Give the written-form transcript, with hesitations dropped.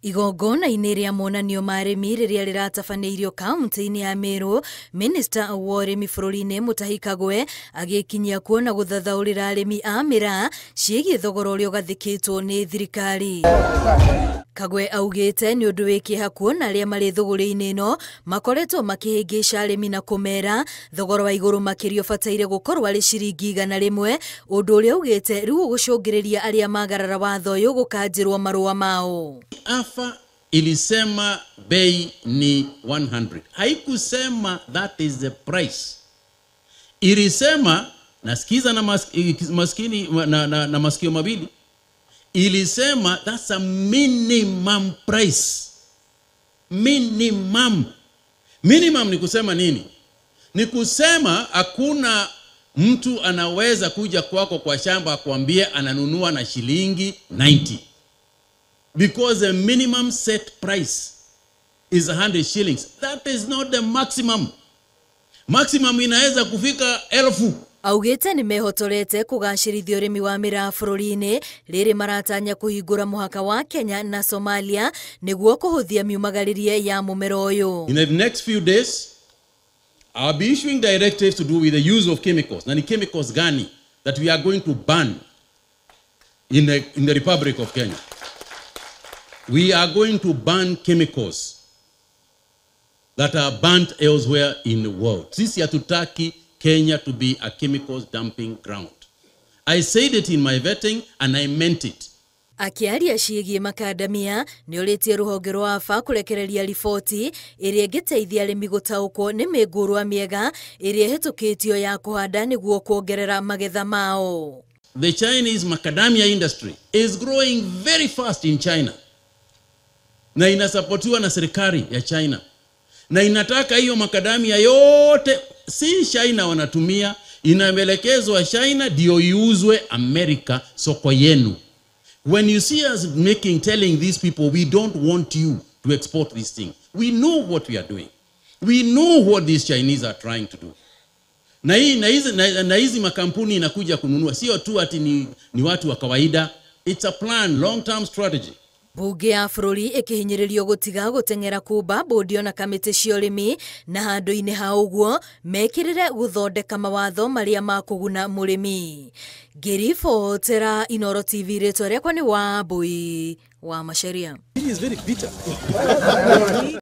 Igongona-inĩ rĩa monanio ma arĩmi rĩrĩa rĩratabanĩirio kaunti-inĩ ya Meru, Minista wa ũrĩmi bũrũri-inĩ Mutahi Kagwe agĩkinyia kuo na gũthathaũrĩra arĩmi a mĩraa ciĩgiĩ thogora ũrĩa ũgathĩkĩtwo nĩ thirikari. Kagwe augĩte nĩ ũndũ wĩ kĩeha kuona arĩa marĩ thũgũrĩ-inĩ ĩno makoretwo makĩhĩngĩca arĩmi na kũmera thogora wa igũrũ makĩria ũbataire gũkorwo arĩ ciringi 100, ũndũ ũrĩa augĩte rĩu ũgũcũngĩrĩria arĩa magarara watho ũyũ gũkanjĩrwo marũa mao. AFA ilisema bei ni 100. Haikusema that is the price. Ilisema, nasikiza na maskini na masikio mawili. Ilisema that's a minimum price. Minimum. Minimum ni kusema nini? Ni kusema hakuna mtu anaweza kuja kwako kwa shamba akwambie ananunua na shilingi 90. Because the minimum set price is 100 shillings. That is not the maximum. Maximum inaweza kufika 1000. Augĩte nĩ mehotorete kũgacĩrithia ũrĩmi wa mĩraa bũrũri-inĩ rĩrĩ maratanya kũhingũra mũhaka wa Kenya na Somalia nĩguo kũhũthia miumagarĩrie ya mũmera ũyũ. In the next few days, I'll be issuing directives to do with the use of chemicals. Na ni chemicals gani that we are going to ban in the Republic of Kenya? We are going to ban chemicals that are banned elsewhere in the world. Sisi hatutaki Kenya to be a chemicals dumping ground. I said it in my vetting and I meant it. Akiaria ciĩgiĩ makandamia nĩ ũrĩtie rũhonge rwa AFA kũrekereria riboti ĩrĩa ĩngĩteithia arĩmi gũtaũkwo nĩ mĩngũrwa mĩega ĩrĩa ĩhĩtũkĩtio ya kũhanda nĩguo kuongerera magetha mao. The Chinese macadamia industry is growing very fast in China. Na inasapotiwa na serikali ya China. Na inataka hiyo makadamia yote si China wanatumia, inaelekezwa China ndio iuzwe Amerika, soko yenu. When you see us telling these people we don't want you to export this thing, we know what we are doing. We know what these Chinese are trying to do. Na hizi makampuni inakuja kununua sio tu ati ni watu wa kawaida. It's a plan, long term strategy. Bunge ya bũrũri ĩkĩhinyĩrĩrio gũtiga gũteng'era kumba bũndio na kamĩtĩ cia ũrĩmi na handũ-inĩ ha ũguo mekĩrĩre gũthondeka mawatho marĩa makũguna mũrĩmi. Ngĩribotera Inooro TV, rĩtwa rĩakwa nĩ Wambui wa Macharia. It is very bitter.